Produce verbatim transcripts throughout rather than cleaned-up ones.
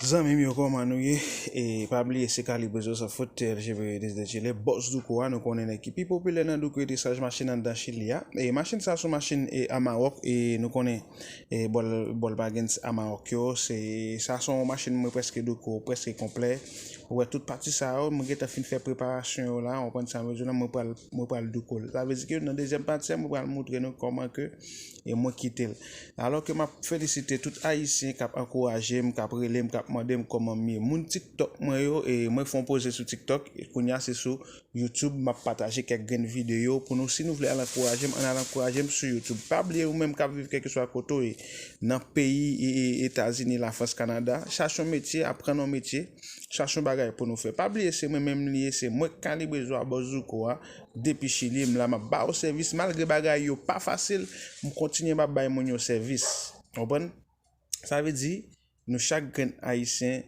Zanmi m yo, kòman nou ye? E pa bliye, se Kalibre Zo San Fot, T L G B Desde Chile, bòs Douko a. Nou konnen nèg ki pi popilè nan Douko, e te saj machin anndan Chili a. E machin sa se yon machin e Amarok, e nou konnen e bòl, bòl bagens Amarok yo. Se, sa se yon machin mwen prèske Douko, prèske konplè. Ou wè tout pati sa yo, mwen gentan fin fè preparasyon yo la, w konprann sa mwen di w la, mwen pral, mwen pral Douko l. Sa vle di ke nan dezyèm pati a, mwen pral montre nou kòman ke e mwen kite l. Alò ke m ap felisite tout Ayisyen k ap ankouraje m, k ap rele m, k ap mande m kòman m ye. Moun TikTok mwen yo, e mwen fè yon poze sou TikTok, e kounye a se sou YouTube, m ap pataje kèk grenn videyo pou nou. Si nou vle al ankouraje m, ann al ankouraje m sou YouTube. Pa bliye ou menm k ap viv kèlkeswa kote w ye, nan peyi e, e, Etazini, Lafrans, Kanada, chache yon metye, aprann yon metye, chache yon bagay pou nou fè. Pa bliye se mwen menm li ye, se mwen k Kalibre Zo a, bòs Douko a, depi Chili, m la, m ap ba w sèvis. Malgre bagay yo pa fasil, m kontinye m ap bay moun yo sèvis. Konprann? Sa vle di, nou chak grenn Ayisyen,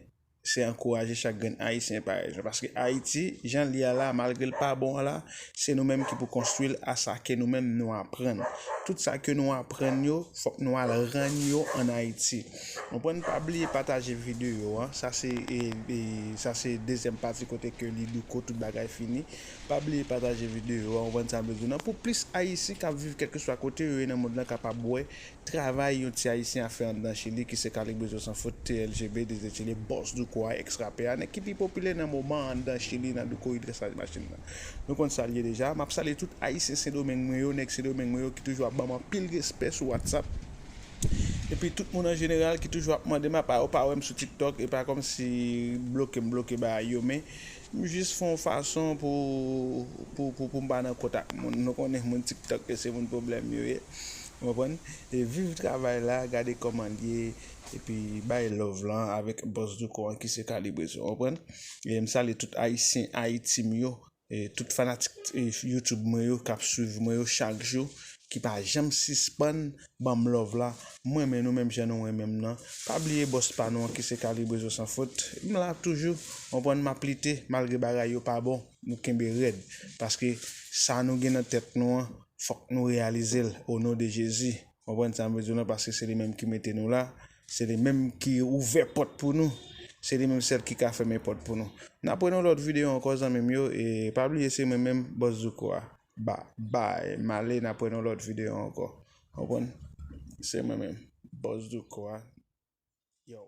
se ankouraje chak grenn Ayisyen parèy. Paske Ayiti, jan l ye a la, malgre l pa bon an la, se nou menm ki pou konstwi l, a sa ke nou menm nou aprann. Tout sa ke nou aprann yo, fòk nou al rann yo ann Ayiti. Konprann? Pa bliye pataje videyo a. Sa se, e, e, sa se dezyèm pati kote ke li Douko, tout bagay fini. Pa bliye pataje videyo a, konprann sa m vle di w nan, pou plis Ayisyen k ap viv kèlkeswa kote yo ye nan mond lan kapab wè travay yon ti Ayisyen ap fè anndan Chili, ki se Kalibre Zo San Fot, T L G B Desde Chile, bòs Douko a, ex rapè a, nèg ki pi popilè nan moman an anndan Chili, nan Douko, i dresaj machin nan. Nou konn sa l ye deja. M ap salye tout Ayisyen Sendomeng mwen yo, nèg Sendomeng mwen yo ki toujou ap ban m anpil respè sou WhatsApp. Epi tout moun an jeneral ki toujou ap mande m, apa yo pa wè m sou TikTok, e pa kòmsi bloke m bloke bagay yo, men m jis fè yon fason pou, pou, pou, pou m pa nan kontak moun. Nou konnen moun TikTok yo se moun pwoblèm yo ye. Ou konprann? E viv travay la, gade kòman l ye, epi bay love lan avèk bòs Douko an ki se Kalibre Zo, ou konprann? E m salye tout Ayisyen Ayiti m yo, e tout fanatik, e, YouTube mwen yo k ap swiv mwen yo chak jou, ki pa janm sispann ban m love la. M renmen nou menm jan nou renmen m nan. Pa bliye bòs pa nou an ki se Kalibre Zo San Fot. M la toujou, ou konprann, m ap lite malgre bagay yo pa bon. Nou kenbe rèd. Paske sa nou gen nan tèt nou an, fòk nou reyalize l, o non de Jezi. Konprann sa m vle di w lan, paske se li menm ki mete nou la, se li menm ki ouvè pòt pou nou, se li menm sèl ki ka fèmen pòt pou nou. N ap wè nan lòt videyo ankò, zanmi m yo, e pa bliye se mwen menm, bòs Douko a. Ba, bay, m ale, n ap wè nan lòt videyo ankò. Konprann? Se mwen menm, bòs Douko a. Yo.